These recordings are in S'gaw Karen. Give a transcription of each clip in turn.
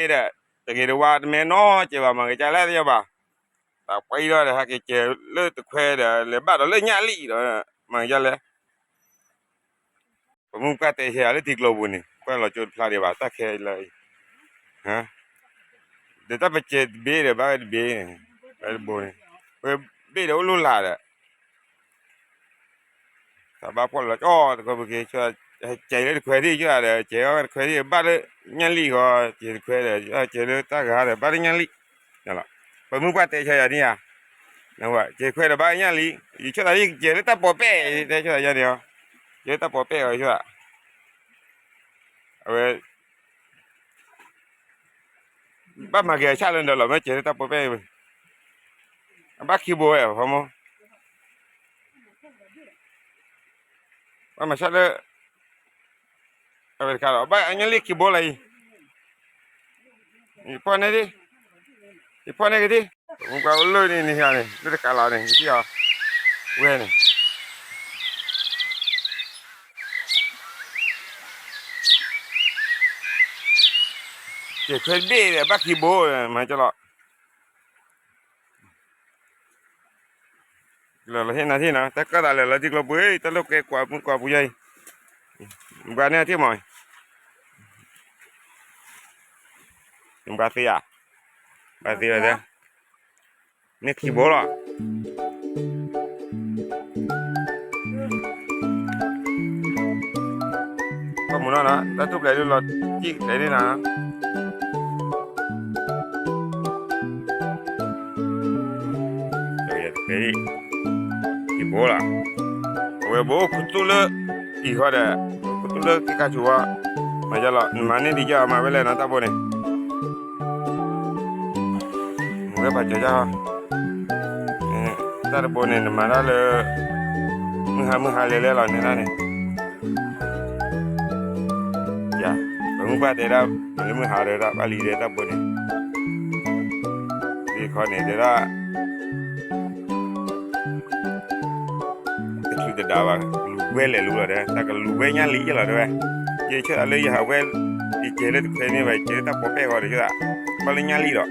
ဒီး တဂ့ၤတဝါတမ့ၢ်နီတကဲဘၣ် မၤက့ၤကလဲၣ်သ့ၣ်ညါဘၣ်. တၢ်ပှဲၤအံၤဒီး ဟဲက့ၤကဲၤလၢတခွဲဒီး လဲၤဘၣ်ဒီးလၢညၣ်လံဒီး မၤက့ၤကလဲၣ်. ပမုၢ်ပှၢ်တဲဆၢယၤလၢထံကျိပူၤန့ၣ် ပှၢ်လီၤကၠိတဖျါဒံးဘၣ် တၢ်ခဲလၢာ်အံၤ, ဒီးတၢ်ပစဲးတဘ့ၣ်ဒီး ဘၣ်ဝဲတဘ့ၣ်, ဘၣ်တဘိန့ၣ်, ဝဲဘ့ၣ်ဒီးအိၣ်လိၣ်လၢ်ဒီး တၢ်ဘၣ်ဖှီၣ်လီၤကၠိတခွဲပူၤက့ၤ, ကဲၤလၢတခွဲဒံးကၠိဒီး ကဲၤဝဲတခွဲဒံး ဘၣ်လၢညၣ်လံဃီ, ကဲၤတခွဲဒီး ကဲၤလၢတၢ်ဂၤဒီး ဘၣ်လၢညၣ်လံ. ပမုၢ်ပှၢ်တဲဆၢယၤန့ၣ်ဧါ, ကဲၤခွဲဒီးဘၣ်ညၣ်လံ, ယဆိသးယကဲၤလၢတၢ်ပိာ်ပဲၢ်, တဲဆိသးယၤန့ၣ်, ကဲၤလၢတၢ်ပိာ်ပဲၢ်အီၤ ယဆိသး, အဝဲ ဘၣ်မၤက့ၤအဆၣ်လၢနဒီးလီၤ မ့ၢ်ကဲၤလၢတၢ်ပိာ်ပဲၢ်, အဘၣ်ခံဘိဝဲ ဖီမိၢ်, ဘၣ်မၤဆၣ်လၢ အဝဲတခါဒီး ဘၣ်အညၣ်လံခံဘိလီၤအံၤ, ယဖီၣ်န့ၢ်ဒံး, ယဖီၣ်န့ၢ်က့ၤဒံး, ပမုၢ်ပှၢ်အိၣ်လၢန့ၣ်န့ၣ်န့ၣ် လၢတကးလီၤန့ၣ် ယထံၣ်အီၤ, ဝဲန့ၣ် ကဲၤခွဲတဘ့ၣ်ဒီး ဘၣ်ခံဘိ မၤကလီၤ. လၢလီၤဟ့ၣ်နၤထံၣ်နီၤ တၢ်ကၢၣ်သးလၢလီၤထံကျိပူၤ တၢ်လိာ်ကဲကွၢ်မုၢ်ကွၢ်ပူၤယါအံၤ, ဘၣ်န့ၣ်ထံၣ်မး, ဘၣ်သ့ဧါ, ဘၣ်သ့ဝဲဒၣ်, န့ၣ်ခံဘိလီၤ. ကမူနီၤ တၢ်ထူၣ်ပျဲၤဒုလီၤတံၢ်ပျဲၤဒုနၤ, ခံဘိလီၤ, အဝဲဘိအိၣ်ခူသူၣ်လၢအံၤဃီဒီး ခူသူၣ်လၢက့ၤကါဆူၣ်ဝါ, မၤယလီၤ နမၤန့ၢ်ဒံးယမၤဝဲလဲၣ်နီၤ တၢ်ဘိန့ၣ် မ့ၢ်ဝဲပာ်စၢၤယါ, တၢ်တဘိန့ၣ် နမၤတၢ်လၢ မုၢ်ဟါမုၢ်ဟါလဲၤလဲၤလီၤန့ၣ်တၢ်န့ၣ်, ယၤ, ပမုၢ်ပှၢ်တဲဒၣ် မၤလၢမုၢ်ဟါဒီးဒၣ် ဘၣ်လံဒီးတၢ်ဘိန့ၣ်, ဒ်ခီန့ၣ်တဲဒၣ် တချုးတဒါဘၣ် လူၤဝဲလဲၤလူၤလီၤဒီး တၢ်ကလူၤဝဲညၣ်လံယဲလီၤတဲဝဲ, ယဆၢသးလၢယဟးဝဲ ယကဲၤလၢတခွဲန့ၣ်ဘၣ် ယကဲၤလၢတၢ်ပိာ်ပဲၢ်ဃီဒီး ယဆၢသး ဘၣ်လၢညၣ်လံဒီး ပှ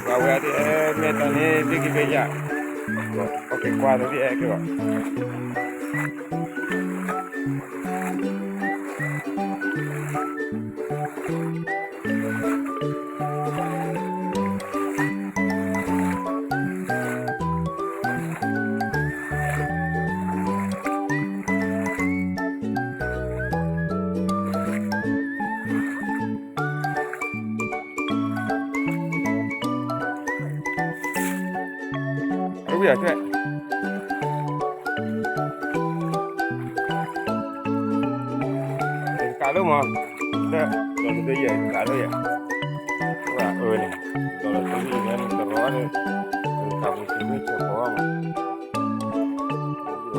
ၤဝဲဒၣ် မ့ၢ်တၢ်န့ၣ် ဒ်ကဘဲယၤ, အက့ၤကွၢ်ဒီးဒ်အဲၣ်က့ၤဘၣ်. အဝံၣ်အထွဲ ကးလၢမး, ဒီးလၢယဲၢ်ကးလၢယဲၢ်, အၢန့ၣ်, ဒီးလၢတမံၤန့ၣ်တရီန့ၣ်, ကးပူၤစံးမ့ၢ်စဲးဖီမး,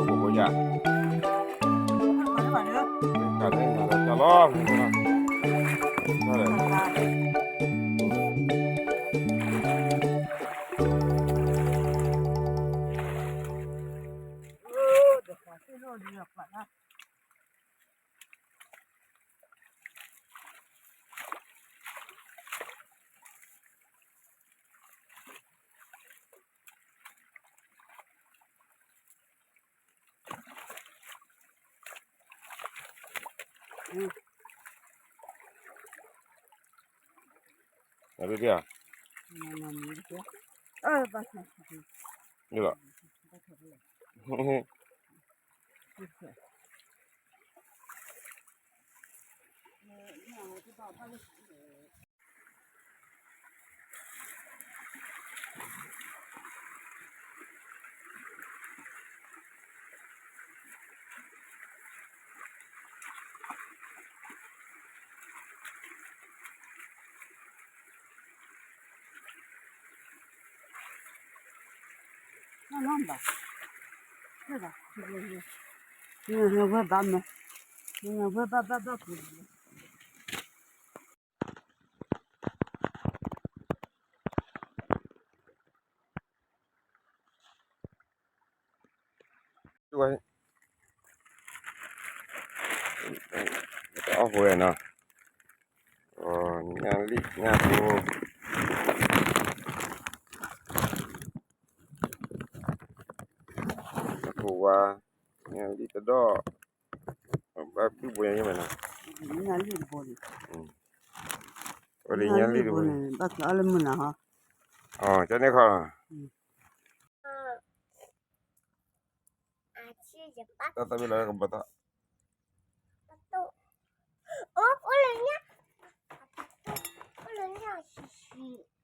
အိၣ်ဘိယၤ, ကးလၢနၤဒီးကလီၤ, အဒုးဒံဧါ, ဒ်လီၤ. ဝဲဘၣ်မး, ဝဲဘၣ်ဘၣ်ဘၣ်ပူၤ. ဖိဝဲနီၤ, ညၣ်လံၣ်ညၣ်ဖိ, ဖိဝါ, ညၣ်လံၣ်တဒီၣ်, ဘၣ်ပုၢ်ဘိညါယဲၢ်မးနီၤ, ညၣ်လံၣ်တဘိန့ၣ်, ဘၣ်ကျီအီၣ်လၢမုၢ်နၤဟီ, ကန့ၣ်ခီ, တၢ်သးဝံၣ်လီၤကဘီသီ, အိၣ်လၢညၣ်, အိၣ်လၢညၣ်ဆံးဆံး